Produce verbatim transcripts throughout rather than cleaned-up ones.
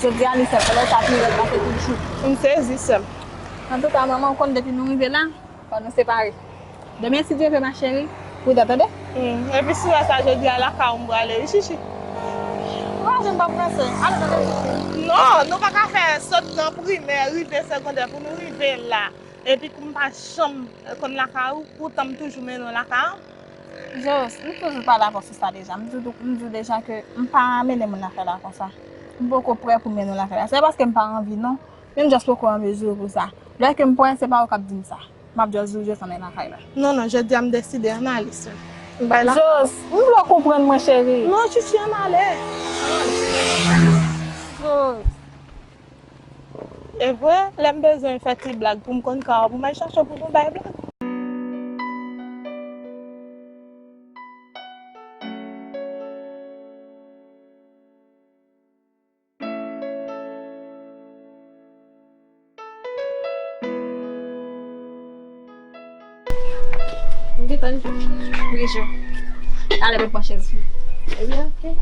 Jodi a, Lisèl, koulè w t ap rive pase tout jou. M sezi, sè m. Antouka, manman, ou konn depi nou rive la, fò nou separe. Demen, si Dye vle, ma chérie, prida, tande? Hmm, epi si w wè sa jodi a, lakay ou m prale, wi, Chichi. Ou pa janm p ap ranse. Ale, tande, Chichi. Non, nou pa ka fè sot nan primè, rive segondè pou nou rive la. Epi kou m pa janm konn lakay ou, poutan m toujou mennen w lakay ou. Jos, m toujou pa dakò sou sa deja. M di w, m di w deja ke m pa mennen moun lakay la konsa. M poko prè pou mennen w lakay la. Se pa paske m pa anvi, non. Men m just poko an mezi pou sa. Lè ke m prè, se pa ou k ap di m sa. M ap just di w Jos ann al lakay la. Non, non, jodi a m deside ann ale sèl. M bay lakay. Jos, m vle w konprann mwen, cheri. Non, Chichi, ann ale. Jos. E vre, lè m bezwen fè ti blag pou m konn ka w, pou m al chache w pou nou bay blag. M gentan jwe. Wi, jwe. Ale, mwen pran chèz. Ebyen, oke.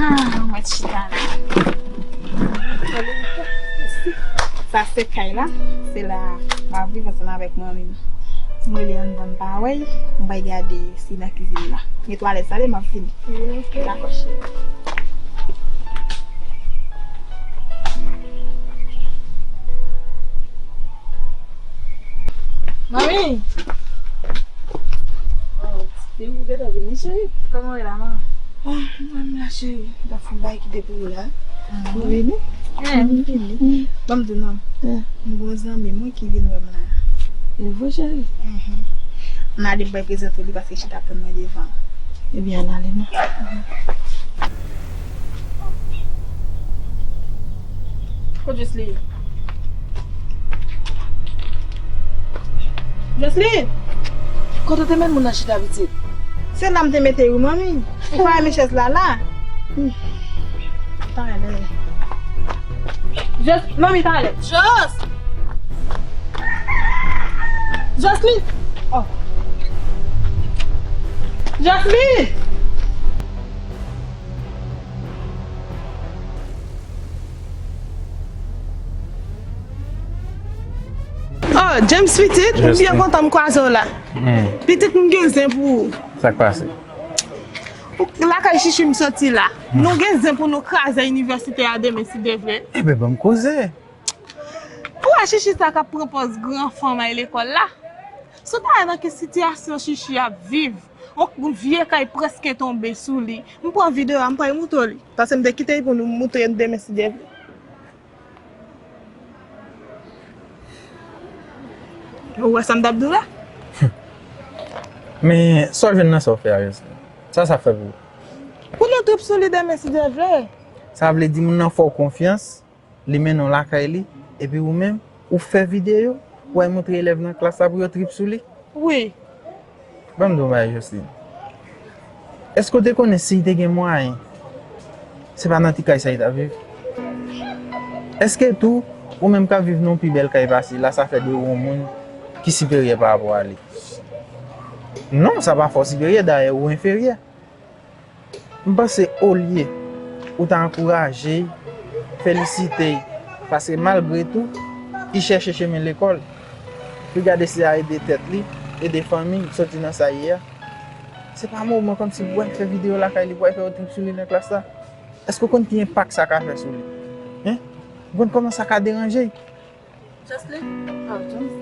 Ah, mwen chita la. Sa se kay la. Se la m ap viv ansanm avèk manmi m. M rele anndan, m pa wè l, m pral gade si nan kizin la. Gen twalèt, sa le m ap vini. Dakò, cheri. Manmi! Oh, se ou ki te vini, cheri? Kòman w ye la, manmi? Ah, mwen la, cheri. M t ap fè yon bagay ki te pou ou la. Ou vini? Eh, m vini. Ban m di w non. Eh. M gon zanmi mwen ki vin wè m la. E vre, cheri? Mhm. Ann ale, m pral prezante w li paske l chita ap tann mwen devan. Ebyen, ann ale non. Kot Josely? Josely! Kote w te met moun nan chita, pitit? Se la m te mete l wi, manmi. Ou pa renmen chèz la, la? Hmm. Talè. Jos, manmi, talè. Jos! Josely! Oh. Josely! Oh, James pitit, m byen kontan m kwaze w la. Hmm. Pitit, m gen zen pou ou. Sa k pase? Ou, lakay Chichi m soti la. Hmm. Nou gen zen pou nou kraze inivèsite a demen si Dye vle. Enben, ban m koze. Ou wè Chichi sa k ap pran pòz gran fanm ay lekòl la? Si w ta wè nan ki sitiyasyon Chichi ap viv, yon vye kay prèske tonbe sou li. M pran videyo a, m pral montre w li. Paske m te kite l pou nou montre n demen si Dye vle. Ou wè sa m t ap di w la? Men, sa w jwenn nan sa w fè a, Josely? Sa sa fè pou ou? Pou nou trip sou li demen si Dye vle. Sa vle di moun nan fè w konfyans, li mennen w lakay li, epi ou menm, ou fè videyo, ou al montre elèv nan klas la pou yo trip sou li? Wi. Ban m di w yon bagay, Josely. Èske w te konnen si l te gen mwayen, se pa nan ti kay sa li t ap viv? Èske tou, ou menm k ap viv nan yon pi bèl kay pase l la, sa fè de ou yon moun ki siperyè pa rapò a li? Non, sa pa fè w siperyè, dayè ou enferyè. M panse olye ou ta ankouraje l, felisite l, paske malgre tou, li chèche chemen lekòl. Li gade si l a ede tèt li, ede fanmi l soti nan sa l ye a. Se pa moman kòmsi pou w al fè videyo lakay li, pou w al fè yon trip sou li nan klas la. Èske w konn ki enpak sa ka fè sou li? Hein? Ou konn kòman sa ka deranje l? Josely? Oh, James.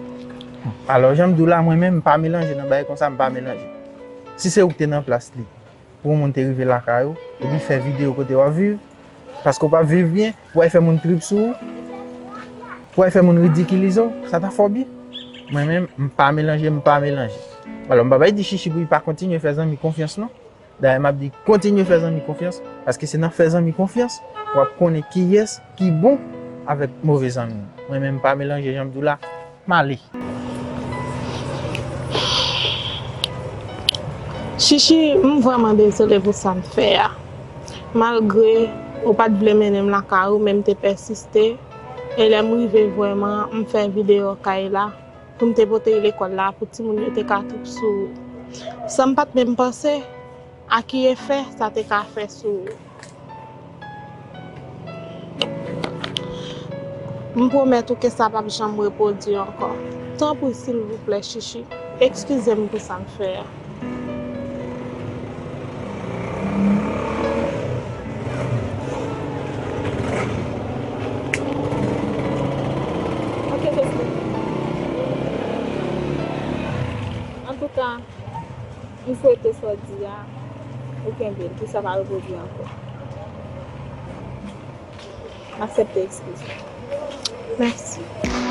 Alò, jan m di w la, mwen menm, m pa melanje nan bagay konsa, m pa melanje. Si se ou ki te nan plas li, pou yon moun te rive lakay ou, epi fè videyo kote w ap viv, paske w p ap viv byen, w al fè moun trip sou ou, w al fè moun ridikilize w, sa ta fè w byen? Mwen menm, m pa melanje, m pa melanje. Alò, m pa bay di Chichi pou li pa kontinye fè zanmi konfyans, non. Dayè, m ap di, kontinye fè zanmi konfyans, paske se nan fè zanmi konfyans w ap konnen kiyès ki bon avèk move zanmi. Mwen menm, m pa melanje, jan m di w la, m ale. Chichi, m vrèman dezole pou sa m fè a. Malgre ou pa t vle mennen m lakay ou, men m te pèsiste. E lè m rive vrèman, m fè videyo kay la pou m te pote l lekòl la, pou timoun yo te ka trip sou ou. Sa m pa t menm panse, a ki efè sa te ka fè sou ou. M pwomèt ou ke sa p ap janm repwodui ankò. Tanpri, silvouplè, Chichi, eskize m pou sa m fè a. Ok, Joseph. Antouka, m swete sa w di a, ou kenbe l, pou sa pa repwodui ankò. M aksepte eskiz ou. Mèsi.